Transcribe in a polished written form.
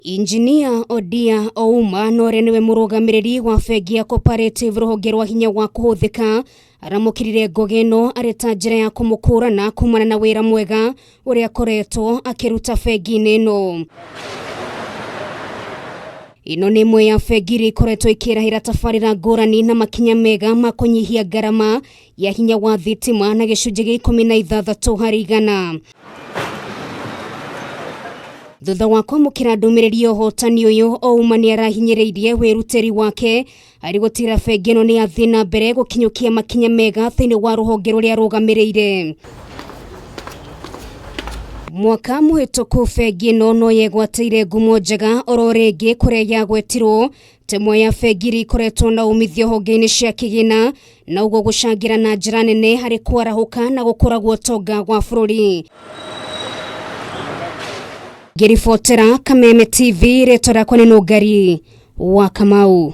Injinia Odia Ouma na ũrĩa nĩwe mũrũgamĩrĩri wa bengi ya Cooperative rũhonge rwa hinya wa kũhũthĩka aramũkĩrire ngoga ĩno arĩ ta njĩra ya kũmũkũrana kumana na wĩra mwega ũrĩa akoretwo akĩruta bengi-inĩ ĩno. Ĩno nĩ ĩmwe ya bengi iria ikoretwo ikĩrahĩra tabarĩra ngũrani na makinya mega ma kũnyihia ngarama ya hinya wa thitima na gĩcunjĩ gĩa 16 harĩ igana. Thutha wa kwamũkĩra ndũmĩrĩri ya ũhotani ũyũ, Ouma nĩ arahinyĩrĩirie wĩrutĩri wake harĩ gũtigĩrĩra bengi ĩno nĩ yathiĩ na mbere gũkinyũkia makinya mega thĩinĩ wa rũhonge rũrĩa arũgamĩrĩire. Mwaka mũhĩtũku bengi ĩno no yegwatĩire ngumo njega oro rĩngĩ kũrĩa yagwetirwo ta ĩmwe ya bengi iria ikoretwo na umithio honge-inĩ cia kĩgĩna na ũguo gũcangĩra na njĩra nene harĩ kwarahũka na gũkũra gwa ũtonga wa bũrũri. Ngĩribotera Kameme TV, rĩtwa rĩakwa nĩ Nũngari wa Kamau.